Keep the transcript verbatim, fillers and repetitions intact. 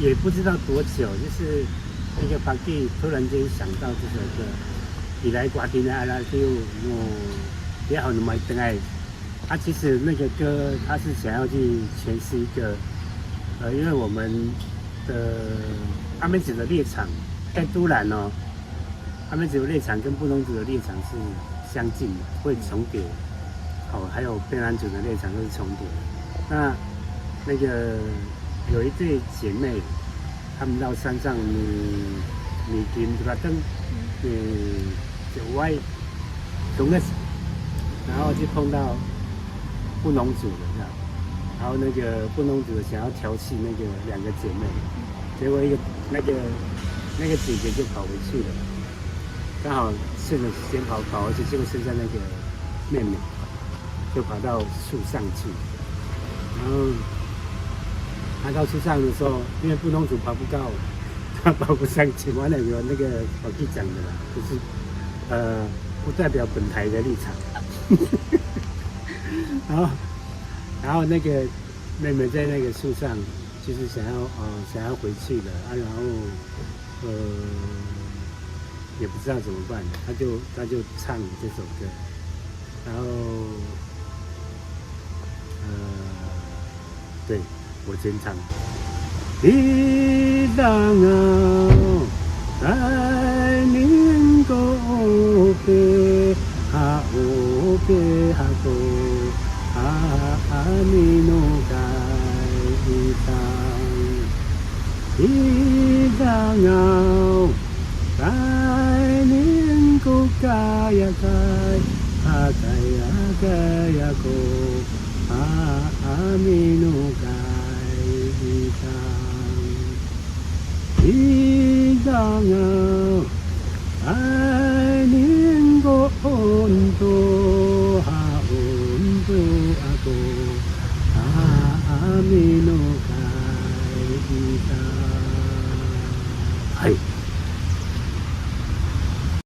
也不知道多久，就是那个 Paki 突然间想到这首歌，Ira ko hatiniay a radiw no tiya ho no malitengay。啊，其实那个歌他是想要去诠释一个，呃，因为我们的阿美族的猎场在都兰哦，阿美族的猎场跟布农族的猎场是相近的，会重叠。哦，还有卑南族的猎场都是重叠的。那那个有一对姐妹，她们到山上，你你给她登，你就歪，懂了，然后就碰到布农族的这样，然后那个布农族的想要调戏那个两个姐妹，结果一个那个那个姐姐就跑回去了。刚好趁着时间跑跑回去，结果剩下那个妹妹，就跑到树上去。然后爬到树上的时候，因为布农族爬不高，他跑不上去。我那个那个我弟讲的啦，就是呃，不代表本台的立场。然后然后那个妹妹在那个树上，就是想要呃想要回去了啊，然后呃也不知道怎么办，他就他就唱这首歌，然后呃对，我先唱。Idangaw, tayni ko ope, ha ope hako, ha aminokay itang. Idangaw, tayni ko kayakay, ha kayakay ako, ha aminokay itang. Idangaw, tayni ko onto, ha onto ako, ha aminokay itang. Hay.